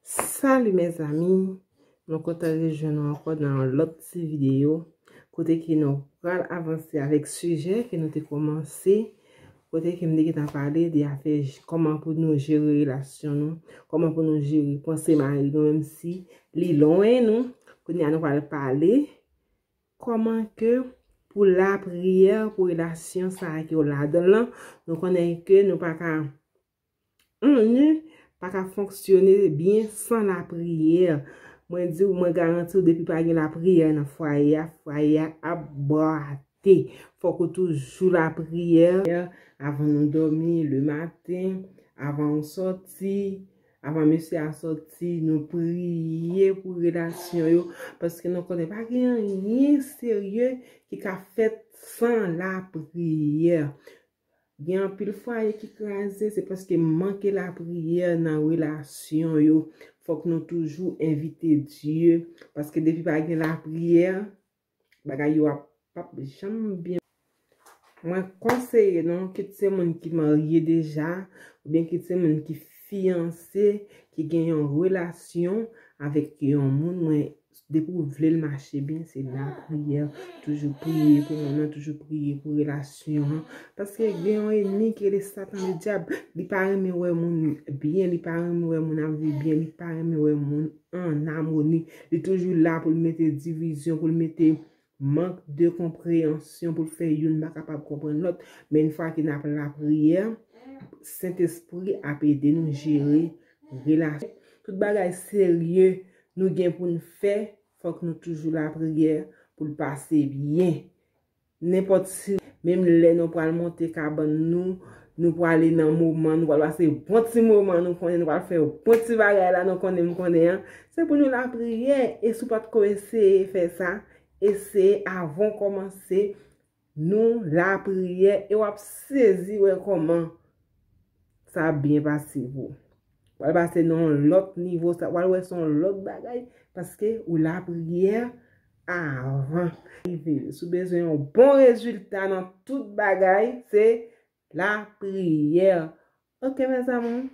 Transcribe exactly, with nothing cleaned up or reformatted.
Salut mes amis, nou kontan rejwenn nou ankò nan yon lòt ti videyo kote ke nou pral avanse avèk sijè ke nou te kòmanse, kote ke m te gentan pale de afè j- kòman pou nou jere relasyon nou, kòman pou nou jere panse mari nou, menm si li lwen nou. Kounye a nou pral pale kòman ke pou lapriyè, pou relasyon sa a ke w ladan l lan, nou konnen ke nou pa ka, nou pa ka fonksyone byen san lapriyè. Mwen di w, mwen garanti w, depi pa gen lapriyè nan fwaye a, fwaye a ap bwate. Fòk ou toujou lapriyè avan nou dòmi, le maten, avan ou sòti, avan mesye a sòti, nou priye pou relasyon yo, paske nou konnen pa gen anyen serye ki ka fèt san lapriyè. Gen anpil fwaye ki kraze, se paske manke lapriyè nan relasyon yo. Fòk nou toujou envite Dye, paske depi pa gen lapriyè, bagay yo ap, p ap janm byen. Mwen konseye nou, kit se moun ki marye deja, oubyen kit se moun ki fiyanse, ki gen yon relasyon avèk yon moun, mwen, depi w vle l mache byen, se lapriyè. Toujou priye pou moun nan, toujou priye pou relasyon an. Paske gen yon enmi ki rele Satan, le dyab, li pa renmen wè moun byen, li pa renmen wè moun ap viv byen, li pa renmen wè moun an amoni. Li toujou la pou l mete divizyon, pou l mete mank de konpreyansyon, pou l fè youn pa kapab konprann lòt. Men yon fwa ke n ap lapriyè, Sentespri ap ede nou jere relasyon. Tout bagay serye nou gen pou n fè, fòk nou toujou lapriyè pou l pase byen. Nenpòt si, menm lè nou pral monte kabann nou, nou prale nan moman, nou pral pase bon ti moman, nou konnen nou pral fè bon ti bagay la, nou konnen, m konnen an. Se pou nou lapriyè, e si w pa t ko eseye fè sa, eseye avan w kòmanse, nou lapriyè, e w ap sezi wè kòman sa ap byen pase pou ou. W al pase nan yon lòt nivo, sa, w al wè se yon lòt bagay, paske ou lapriyè avan. Rive, si w bezwen yon bon rezilta nan tout bagay, se lapriyè. Ok, mes amours,